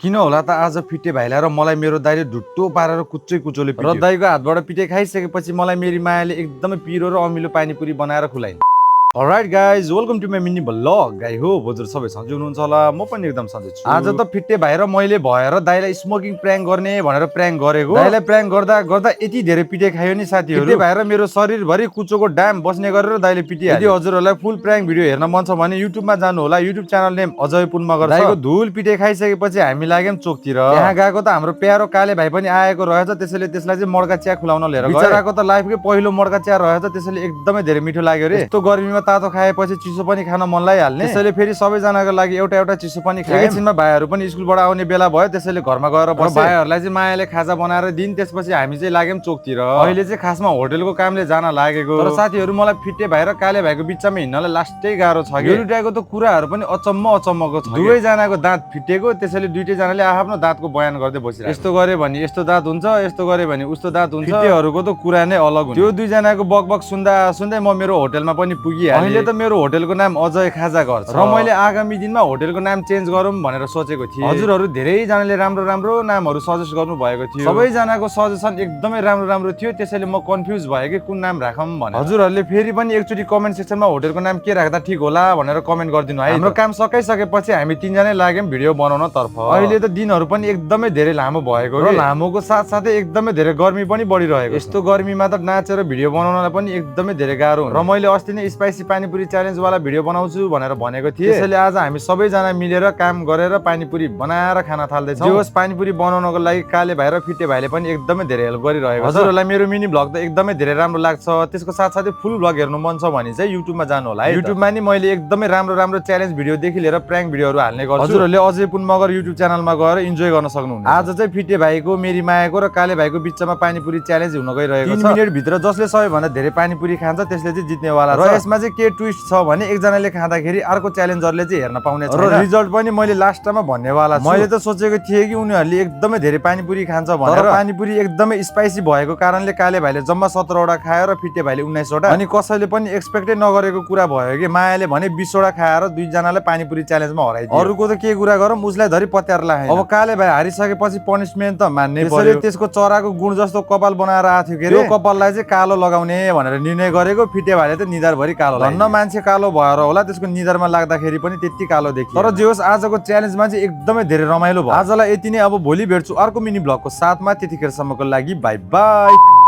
किन होला त आज फिटे भाइला र मलाई मेरो दाइले ढुट्टो पारेर कुच्चै कुचोले पिट्यो। र दाइको हातबाट पिटे खाइसकेपछि मलाई मेरी मायाले एकदमै पिरो र अमिलो पानीपुरी बनाएर खुलाइन्। Alright guys, welcome to my mini blog. गाई हो हजुर सबै सन्चै हुनुहुन्छ होला, म पनि एकदम सन्चै छु। आज त फिटे भाइ र मैले भएर दाइलाई स्मोकिङ प्र्याङ्क गर्ने भनेर प्र्याङ्क गरेको। दाइलाई प्र्याङ्क गर्दा गर्दा यति धेरै पिटे खायो नि साथीहरु। फिटे भाइ र मेरो शरीरभरि कुचोको डाम बस्ने गरेर दाइले पिटिहाल्यो। यदि हजुरहरूलाई फुल प्र्याङ्क भिडियो हेर्न मन छ भने युट्युबमा जानु होला। युट्युब च्यानल नेम अजय पुन मगर छ। दाइको धुल पिटे खाइसकेपछि हामी लाग्यौं चोकतिर। यहाँ गएको त हाम्रो प्यारो काले भाइ पनि आएको रहेछ, त्यसैले त्यसलाई चाहिँ मड्का चिया खुलाउन लिएर गए। बिचराको त लाइफकै पहिलो मड्का चिया रहेछ, त्यसैले एकदमै धेरै मिठो लाग्यो रे। यस्तो गर्मीमा तातो खाएपछि चिसो पनि खान मन लागिहाल्ने, त्यसैले फेरि सबैजनाको लागि एउटा एउटा चिसो पनि खाए। एकछिनमा भाइहरू पनि स्कुलबाट आउने बेला भयो, त्यसैले घरमा गएर बसे। भाइहरूलाई चाहिँ मायाले खाजा बनाएर दिन, त्यसपछि हामी चाहिँ लाग्यौं चोकतिर। अहिले चाहिँ खासमा होटलको कामले जान लागेको। तर साथीहरू मलाई फिटे भाइ र काले भाइको बिचमा हिँड्नलाई लास्टै गाह्रो छ। यो दुईटाको त कुराहरू पनि अचम्मको छ। दुवैजनाको दाँत फिटेको, त्यसैले दुईटैजनाले आफ्नो दाँतको बयान गर्दै बसिरहेको। यस्तो गरे भने यस्तो दाँत हुन्छ, यस्तो गरे भने उस्तो दाँत हुन्छ। फिटेहरूको त कुरा नै अलग हुन्छ। त्यो दुईजनाको बकबक सुन्दा सुन्दै म मेरो होटलमा पनि पुगिहालेँ। अहिले त मेरो होटलको नाम अजय खाजा घर छ र मैले आगामी दिनमा होटलको नाम चेन्ज गरौँ भनेर सोचेको थिएँ। हजुरहरू धेरैजनाले राम्रो राम्रो नामहरू सजेस्ट गर्नु भएको थियो। सबैजनाको सजेसन एकदमै राम्रो राम्रो थियो, त्यसैले म कन्फ्युज भएँ कि कुन नाम राखौँ भनेर। हजुरहरूले फेरि पनि एकचोटि कमेन्ट सेक्सनमा होटलको नाम के राख्दा ठिक होला भनेर कमेन्ट गरिदिनु है। हाम्रो काम सकाइसकेपछि हामी तीनजना लाग्यौँ भिडियो बनाउन तर्फ। अहिले त दिनहरू पनि एकदमै धेरै लामो भएको र लामोको साथसाथै एकदमै धेरै गर्मी पनि बढिरहेको। यस्तो गर्मीमा त नाचेर भिडियो बनाउनलाई पनि एकदमै धेरै गाह्रो हुन्छ। र मैले अस्ति नै स्पाइसी पानीपुरी च्यालेन्ज वाला भिडियो बनाउँछु भनेर भनेको थिएँ, त्यसैले आज हामी सबैजना मिलेर काम गरेर पानीपुरी बनाएर खान थाल्दैछौँ। जे होस्, पानीपुरी बनाउनको लागि काले भाइ र फिटे भाइले पनि एकदमै धेरै हेल्प गरिरहेको छ। हजुरहरूलाई मेरो मिनी भ्लग त एकदमै धेरै राम्रो लाग्छ, त्यसको साथसाथै फुल भ्लग हेर्नु मन छ भने चाहिँ युट्युबमा जानु होला है। युट्युबमा नि मैले एकदमै राम्रो राम्रो च्यालेन्ज भिडियोदेखि लिएर प्र्याङ्क भिडियोहरू हाल्ने गर्छु। हजुरहरूले अजय पुन मगर युट्युब च्यानलमा गएर इन्जोय गर्न सक्नुहुन्छ। आज चाहिँ फिटे भाइको, मेरी मायाको र काले भाइको बिचमा पानीपुरी च्यालेन्ज हुन गइरहेको छ। 3 मिनेट भित्र जसले सबैभन्दा धेरै पानीपुरी खान्छ त्यसले चाहिँ जित्नेवाला छ। र यसमा चाहिँ के ट्विस्ट छ भने एकजनाले खाँदाखेरि अर्को च्यालेन्जरले चाहिँ हेर्न पाउने छैन। र रिजल्ट पनि मैले लास्टमा भन्नेवाला छु। मैले त सोचेको थिएँ कि उनीहरूले एकदमै धेरै पानीपुरी खान्छ भनेर। पानीपुरी एकदमै स्पाइसी भएको कारणले काले भाइले जम्मा 17 वटा खायो र फिटे भाइले 19 वटा। अनि कसैले पनि एक्सपेक्टै नगरेको कुरा भयो कि मायाले भने 20 वटा खाएर दुईजनालाई पानीपुरी च्यालेन्जमा हराइदियो। अरूको त के कुरा गरौँ, उसलाई धरि पत्यार लाग्यो। अब काले भाइ हारिसकेपछि पनिसमेन्ट त मान्नै पर्यो। त्यसको चराको गुण जस्तो कपाल बनाएर आएको थियो के रे। त्यो कपाललाई चाहिँ कालो लगाउने भनेर निर्णय गरेको। फिटे भाइले त निधारभरि कालो लगायो। धन्न मान्छे कालो भएर होला, त्यसको निधारमा लाग्दाखेरि पनि त्यति कालो देखियो। तर जे होस्, आजको च्यालेन्जमा चाहिँ एकदमै धेरै रमाइलो भयो। आजलाई यति नै, अब भोलि भेट्छु अर्को मिनी भ्लगको साथमा। त्यतिखेरसम्मको लागि बाई बाई।